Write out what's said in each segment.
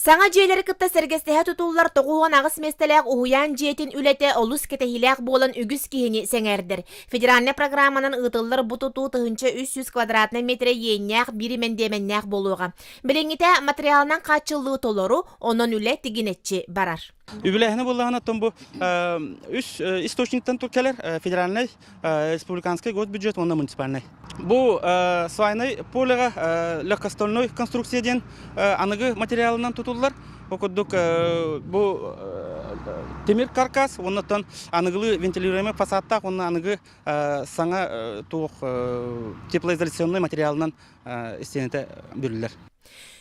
Саҥа дьиэлэри кытта сэргэстэһэ тутуллар 98 миэстэлээх уһуйаан дьиэтин үлэтэ олус кэтэһиилээх буолан үгүс киһини сэҥээрдэр. Федеральнай программанан ыытыллар бу тутуу 1300 квадратнай метрэ иэннээх биир мэндиэмэннээх буолуоҕа. Билиҥҥитэ материалынан хааччыллыы толору, онон үлэ тигинэччи барар. Үбүлээһини буоллаҕына оттон бу үс источниктан кэлэр федеральнай, республиканскай госбюджет уонна муниципальнай. Бу свайнай полеҕа легкостальной конструкция диэн аныгы материалынан тутуллар. Ол курдук бу тимир каркас уоннаттан аныгылыы вентилируемый фасадтаах уонна аныгы саҥа туох теплоизоляционный материалынан истиэнэтэ бүрүллэр.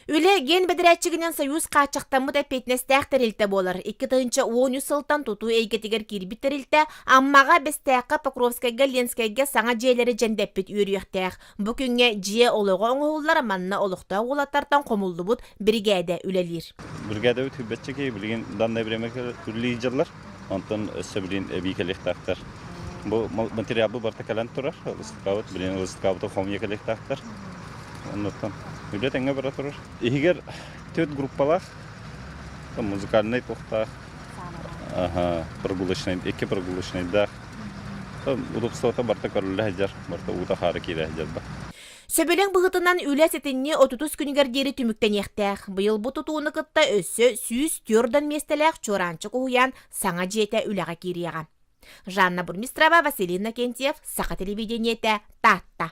Үлэ генбэдэрээтчигинэн Союз хааччахтаммыт эппиэтинэстээх тэрилтэ буолар. 2013 сылтан тутуу эйгэтигэр киирбит тэрилтэ Аммаҕа, Бэстээххэ, Покровскайга, Ленскэйгэ саҥа дьиэлэри дьэндэппит үөрүйэхтээх. Бу күҥҥэ дьиэ олоҕо оҥоһуллар, манна олохтоох уолаттартан хомуллубут биригээдэ үлэлиир. Биригээдэбит хүббэччэ киһи билигин данное время үлэлии дьыллар. Онтон өссө билигин эбии кэлиэхтээхтэр. Бу материалбыт барыта кэлэн турар. Ылыстыкаабыт билигин ылыстыкаабыты хомуйа кэлиэхтээхтэр. Оннуттан үлэ тэҥҥэ бара турар. Иһигэр төрт группалаах, музыкальнай туохтаах, аха, прогулочный, икки прогулочнайдаах. Удобствота барыта көрүллэ сылдьар, барыта уута хаара киирэ сылдьар ба. Сөбүлэҥ быһыытынан үлэ сэтинньи отутус күнүгэр диэри түмүктэниэхтээх. Быйыл бу тутууну кытта өссө 104 миэстэлээх Чуораанчык уһуйаан саҥа дьиэтэ үлэҕэ киириэҕэ. Жанна Бурмистрова, Василий Иннокентьев, Саха телевидениетэ, Таатта.